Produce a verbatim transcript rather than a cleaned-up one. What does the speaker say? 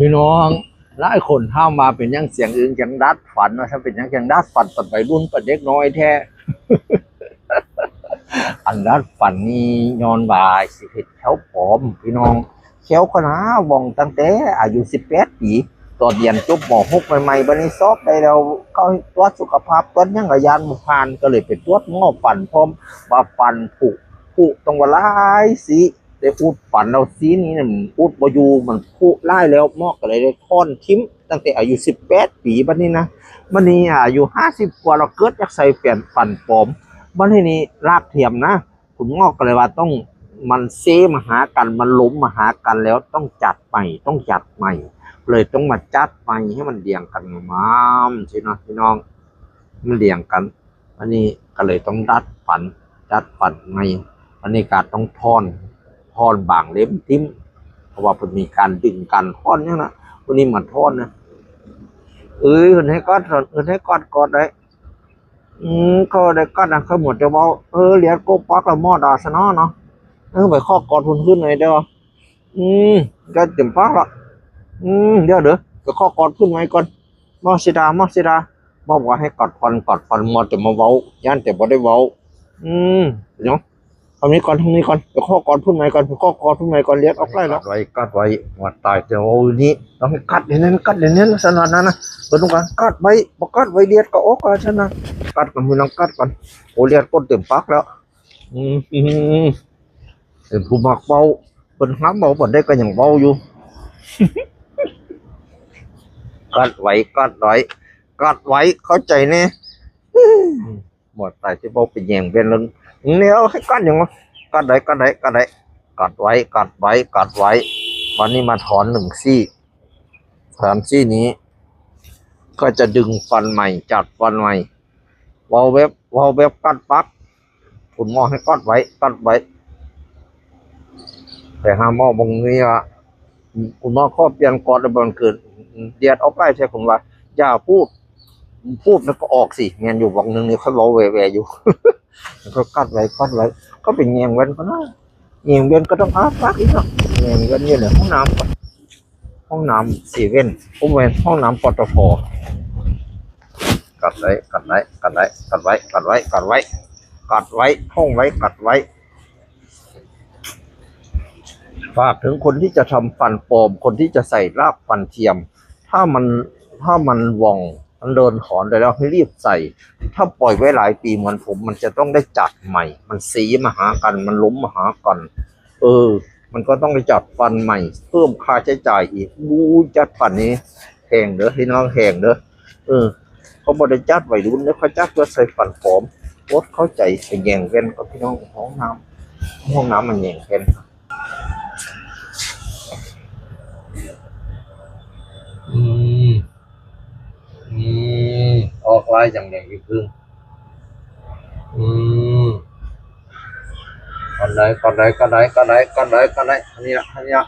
พี่น้อง หลายคนถามว่าเป็นหยังเสียงอึ่งจั่งดัดฝัน ว่าถ้าเป็นหยังจั่งดัดฝันตอนวัยรุ่น ตอนเด็กน้อยแท้ อันดัดฝันนี่ย้อนว่าสิเฮ็ดแข้วปลอม พี่น้อง แข้วก็หนาว่องตั้งแต่อายุสิบแปดปี ตอนเรียนจบ ม.หก ใหม่ๆ บัดนี้สอบได้แล้ว เขาตรวจสุขภาพ ตรวจหยังก็ย้านบ่ผ่าน ก็เลยไปตรวจหมอฟันพร้อม ว่าฟันผุ ผุต้องว่าหลายซี่ แต่อุดฟันเอาซี่นี้เนี่ยมันอุดบ่อยู่ มันผุหลายแล้ว หมอก็เลยได้ถอนทิ่มตั้งแต่อายุสิบแปดปี บัดนี้นะ บัดนี้อายุห้าสิบกว่าแล้ว เกิดอยากใส่แปรงฟันปลอม บัดนี้นี่รากเทียมนะ คุณหมอก็เลยว่าต้อง มันเซมาหากัน มันล้มมาหากันแล้วต้องจัดใหม่ ต้องจัดใหม่ เลยต้องมาจัดใหม่ให้มันเรียงกันงามๆ สิเนาะพี่น้อง มันเรียงกัน อันนี้ก็เลยต้องดัดฟัน ดัดฟันใหม่ อันนี้ก็ต้องถอน ถอนบางเล็บทิ่ม เพราะว่าเพิ่นมีการดึงกัน ถอนหยังนะ วันนี้มาถอนนะ เอ้ย เพิ่นให้กัด เพิ่นให้กัด กัดได้ อืม เขาได้กัดนะ เขาหมดจะเว้า เออ เลียดกบปักแล้วหมอดาซะเนาะเนาะ เออ ไปขอกอดเพิ่นขึ้นหน่อยเด้อ อืม ก็เต็มปากละ อืม เดี๋ยวเด้อ ไปขอกอดเพิ่นไว้ก่อน หมอสิดา หมอสิดา หมอบอกว่าให้กัดฟัน กัดฟัน หมอจะมาเว้า ย้านแต่บ่ได้เว้า อืม เนาะ ทางนี้ก่อน ทางนี้ก่อน ไปขอกอดเพิ่นไว้ก่อน ไปขอกอดเพิ่นไว้ก่อน เลียดออกไล่แล้ว กัดไว้ กัดไว้ ว่าตายแต่ว่านี่ ต้องกัดอย่างนั้น กัดอย่างนั้น สนั่นนะนะ เพิ่นต้องการกัดไว้ บ่กัดไว้ เลียดก็ออกแล้ว ซั่นนะ กัดก่อน พี่น้อง กัดก่อน โอ้ เลียดก้นเต็มปากแล้ว อืม อืม เป็นผู้มักเว้า เพิ่นห้ามเว้า บ่ได้ก็ยังเว้าอยู่ กัดไว้ กัดไว้ กัดไว้ เข้าใจแน่ หมอตายสิเว้าไปแย่งเว้นแล้ว เนี่ย เอาให้กัดหยังวะ กัดได้ กัดได้ กัดได้ กัดไว้ กัดไว้ กัดไว้ วันนี้มาถอนหนึ่งซี่ สามซี่นี้ ก็จะดึงฟันใหม่ จัดฟันใหม่ เว้าแบบ เว้าแบบกัดปัก คุณหมอให้กัดไว้ กัดไว้ แต่หาหมอบางนี้ว่า คุณหมอขอเปลี่ยนกอดแล้ว บังเกิดเลียดออกไป ใช่ ผมว่า อย่าพูด พูดแล้วก็ออกสิ แม่นอยู่ บางหนึ่งนี่เขาเว้าแหว่ๆ อยู่ แล้วก็กัดไว้ กัดไว้ ก็เป็นแย่งเว้นก็นะ แย่งเว้นก็ต้องอ้าปากอีกเนาะ แย่งเว้นอยู่ในห้องน้ำก่อน ห้องน้ำเซเว่น โอ้ แม่น ห้องน้ำ ปตท. กัดไว้ กัดไว้ กัดไว้ กัดไว้ กัดไว้ กัดไว้ กัดไว้ ห้องไว้ กัดไว้ ฝากถึงคนที่จะทำฟันปลอม คนที่จะใส่รากฟันเทียม ถ้ามัน ถ้ามันว่อง มันเดินถอนได้แล้ว ให้รีบใส่ ถ้าปล่อยไว้หลายปีเหมือนผม มันจะต้องได้จัดใหม่ มันเซมาหากัน มันล้มมาหากัน เออ มันก็ต้องไปจัดฟันใหม่ เพิ่มค่าใช้จ่ายอีก อู้ จัดฟันนี่แพงเด้อ พี่น้อง แพงเด้อ เออ เขาบ่ได้จัดวัยรุ่นเด้อ เขาจัดเพื่อใส่ฟันปลอม อดเข้าใจ ไปแย่งเว้นกับพี่น้อง ห้องน้ำ ห้องน้ำมันแย่งเว้น อืม อืม ออกลายอย่างใด๋อีกคือ อืม อันใด๋ อันใด๋ อันใด๋ อันใด๋ อันใด๋ อันนี้ละ อันนี้ละ